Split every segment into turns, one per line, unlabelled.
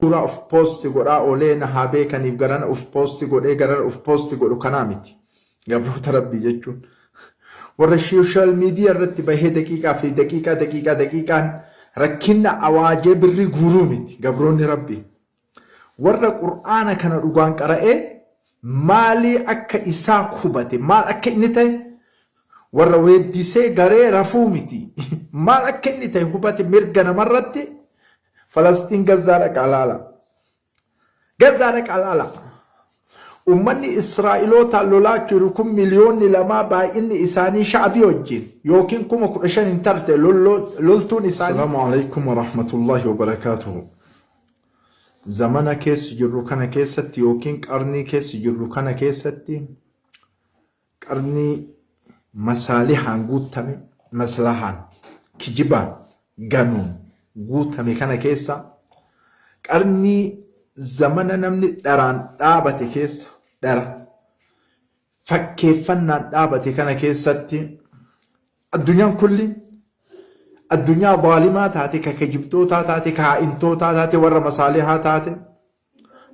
Suuraa of post godhaa oolee na haa beekaniif garana of post godhee garana of post godhu kanaa miti. Gabroota Rabbii jechuun. Warra social media irratti bahee daqiiqaa fi daqiiqaa daqiiqaa daqiiqaan rakkinna awaajee birrii guuruu miti gabroonni Rabbii. Warra Qur'aana kana dhugaan qara'ee maalii akka isaa hubate maal akka inni ta'e warra weeddisee garee rafuu miti maal akka inni ta'e hubate mirga namarratti Falastiin Gazzaa dhaqaa laala. Gazzaa dhaqaa laala. Uummanni Israa'ilootaan lolaa jiru kun miliyoonni lamaa baay'inni isaanii sha'abii wajjin yookiin 15,000 hin tarte loltuun isaanii. Asalaamu alaikum warahmatullahi wabarakaatuhu. Zamana keessa jirru kana keessatti yookiin qarnii keessa jirru kana keessatti Qarnii masaalihaan guuttame, maslahaan, kijibaan, ganuun guutame kana keessa, qarnii zamana namni dharaan dhaabate keessa, dhara fakkeeffannaan dhaabate kana keessatti addunyaan kulli addunyaa zaalimaa taate, ka kijibdootaa taate, ka haa'intootaa taate, warra masaalihaa taate,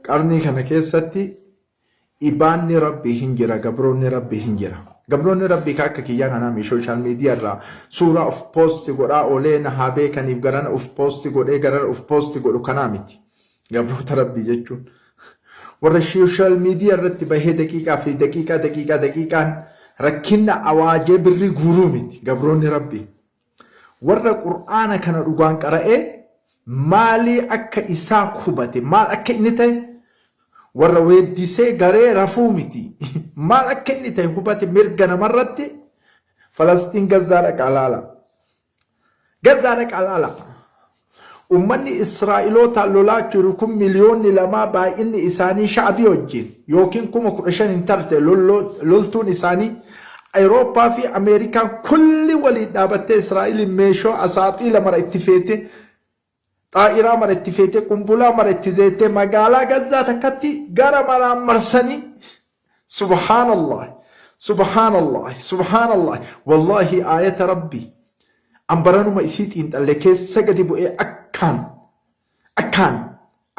qarnii kana keessatti Ibaanni Rabbii hin jira, gabroonni Rabbii hin jira. Gabroonni Rabbii ka akka kiyyaa kanaa mi social media irraa suuraa of post godhaa oolee na haa beekaniif garana of post godhee garana of post godhu kanaa miti. Gabroota Rabbii jechuun. Warra social media irratti bahee daqiiqaa fi daqiiqaa daqiiqaa daqiiqaan rakkinna awaajee birrii guuruu miti gabroonni Rabbii. Warra Qur'aana kana dhugaan qara'ee maalii akka isaa hubate maal akka inni ta'e warra weeddisee garee rafuu miti maal akka inni ta'e hubate mirga namarratti Falastiin Gazzaa dhaqaa laala. Gazzaa dhaqaa laala. Ummanni Israa'ilootaan lolaa jiru kun miliyoonni lamaa baay'inni isaanii sha'abii wajjin yookiin 15,000 hin tarte loltuun isaanii Awurooppaa fi Ameerikaan kulli waliin dhaabattee Israa'eliin meeshoo asaaxiila mara itti feete xaa'iraa mara itti feete qumbulaa mara itti zeettee magaalaa Gazzaa takkatti gara maraan marsanii Subhaanallah Subhaanallah Subhaanallah Wallaahi aayata Rabbii an baranuma isii xiinxalle keessa gadi bu'ee akkaan akkaan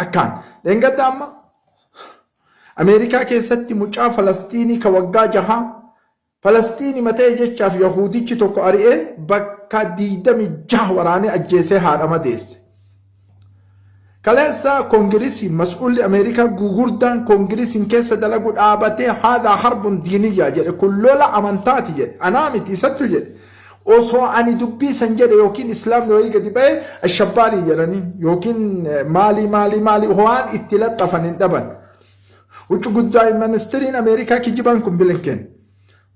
akkaan dheengadda amma Ameerikaa keessatti mucaa Falastiinii ka waggaa jahaa Falastiinima ta'e jechaaf Yahuudichi tokko ari'ee bakka 26 waraanee ajjeesee haadha madeesse. Kaleessa Koongirisiin mas'uulli Ameerikaa gugurdaan Koongirisiin keessa dalagu dhaabatee haadhaa harbun diiniyyaa jedhe kun lola amantaati jedhe anaa miti isattu jedhe osoo ani dubbii san jedhe yookiin islaamni wayii gadi ba'e ashabbaarii jedhanii yookiin maalii maalii maalii waan itti laxxafan hin dhaban. Wucci guddaay ministiriin Ameerikaa kijibaan kun Bilinken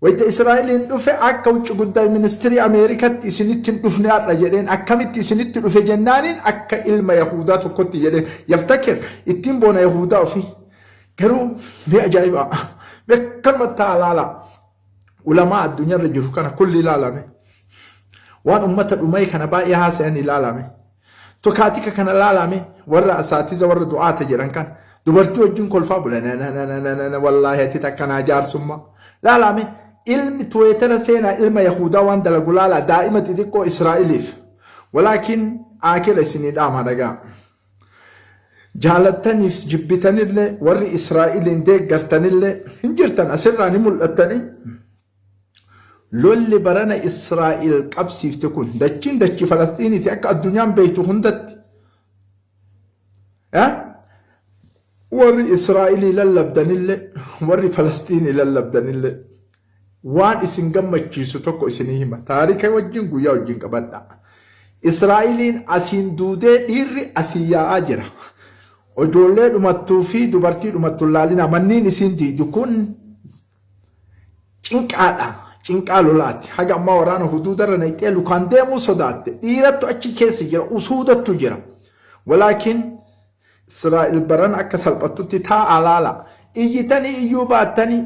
wayita Israa'eliin dhufe akka wucci guddaay ministirii Ameerikatti isinitti hin dhufne har'a jedheen akkamitti isinitti dhufe jennaaniin akka ilma Yahudaa tokkotti jedheen yaftakir ittiin boona Yahudaa ofii garuu mee ajaa'ibaa mee akkanumatti ta'a laalaa ulamaa addunyaarra jiru kana kulli ilaalame waan ummata dhumee kana baay'ee haasayan ilaalame Tokaatika kana laalaa mee warra asaatiza warra du'aata jedhan kana dubartii wajjin kolfaa bula nanananana wallaahi ati takkanaa jaarsummaa laalaa mee ilmi tuweetara seenaa ilma yahudaa waan dalagu laalaa daa'ima xixiqqoo Israa'eliif walaakin aakira isinii dhaama dhagaa jaalattaniif jibbitanillee warri Israa'eliin deeggartanillee hin jirtan asirraa ni mul'attanii Lolli barana Israa'el qabsiifte kun dachiin dachii Falasxiiniiti akka addunyaan beektu hundatti. Warri Israa'elii lallabdanillee warri Falasxiinii lallabdanillee waan isin gammachiisu tokko isinii hima. Taarika wajjin guyyaa wajjin qabadha. Israa'eliin asiin duudee dhiirri asiin yaa'aa jira. Ijoollee dhumattuu fi dubartii dhumattu laalina manniin isiin diidu kun Cinqaadha. Cinqaa lolaati. Haga ammaa waraana huduudarra naqxee lukaan deemuu sodaatte. Dhiirattu achi keessa jira. Usuudattu jira. Walaakin Israa'el barana akka salphattutti taa'aa laala. Iyyitanii iyyuu baattanii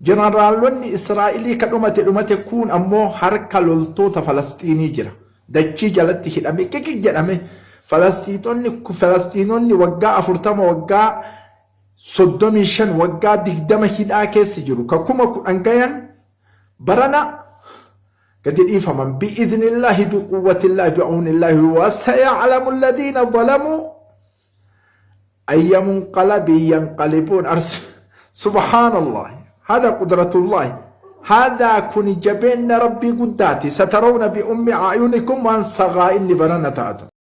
jeneraallonni Israa'elii ka dhumate dhumate kuun ammoo harka loltoota Falasxiinii jira. Dachii jalatti hidhame qiqiq jedhame Falasxiinonni waggaa 40 waggaa 35 waggaa 20 hidhaa keessa jiru ka 10,000 gayan barana gadi dhiifaman bi'idhnillaahi biquwwatillaahi bi'awnillaahi wasaya'lamu alladhiina zalamuu Ayya munqalabii yanqalibuun ars subhaanallah hada qudratullahi hadaa kuni jabeenna rabbii guddaati satarawna bi ummi a'yunikum waan sagaa'inni barana taatu.